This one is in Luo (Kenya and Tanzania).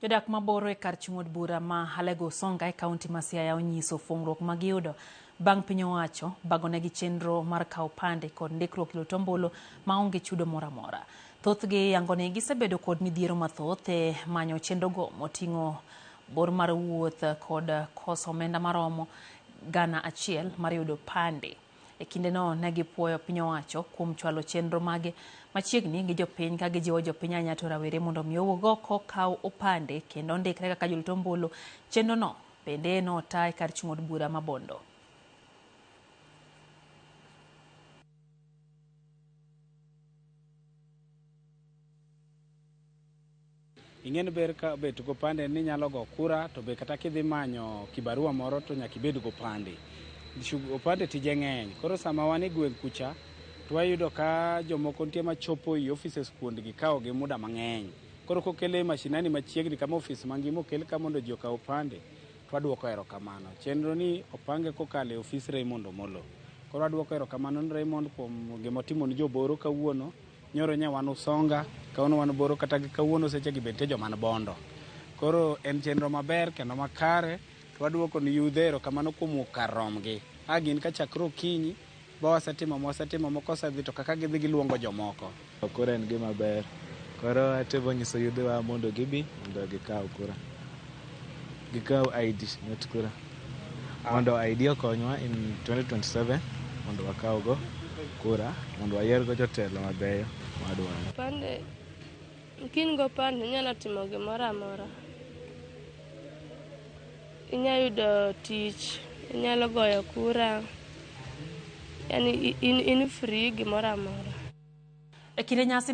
Jodak maboro e kar chung' od bura ma Alego Usonga e kaunti ma Siaya onyiso fuong'ruok ma giyudo bang' piny owacho bagonegi chenro mar kawo opande kod ndikruok e lut ombulu maonge chudo moro amora. Thothgi yango ni gisebedo kod midhiero mathoth e manyo chenrogo moting'o bor mar wuoth kod koso omenda maromo 1,000 mar yudo opande. E kindeno ne gipuoyo piny owacho kuom chwalo chenro mage machiegni gi jopiny ka gijiwo jopiny ahinya to rawere mondo mi owuog oko kaw opande kendo ondikre kaka jolut ombulu. Chenrono bende nota e kar chung' od bura ma Bondo. Ing'e ni ber ka bet gopande ni inyalo go kura to be kata kidhi manyo kibarua moro to nyaka ibed gopande. Opande tije ng'eny. Koro sama wan e gweng' kucha to wayudo ka jomoko nitie machopo e offices kuondgi kawo gi muda mang'eny. Koro kokele mashinani machiegni kama ofis mangima okel ka mondo ji okaw opande to waduoko erokamano. Chenro ni opange kokalo e ofis Raymond Omolo. Koro waduoko erokamano ni Raymond kuom gimotimo ni joboro kawuono. Nyoro nye wan Usonga, kawuono wan Boro kata gi kawuono sechegi be nitie joma ni Bondo. Koro en chenro maber kendo makare to waduoko ni yudhe erokamano kuom wuok kar romgi. A gin ka chakre okinyi ba wasetimo mwasetimo moko osedhi to kaka gidhi giluongo jomoko. Koro en gima ber. Koro atemo nyiso yudhewa mondo gibi mondo gikaw kura. Gikaw ID not kura. Mondo ID okonywa in 2027 mondo wakaw go kura mondo wayier go jotelo mabeyo mwadwaro. Opande, ka in gopande inyalo timo gimoro amora. Inyalo yudo tich, inyalo goyo kura, yani in free gimoro amora. E kinde nyasi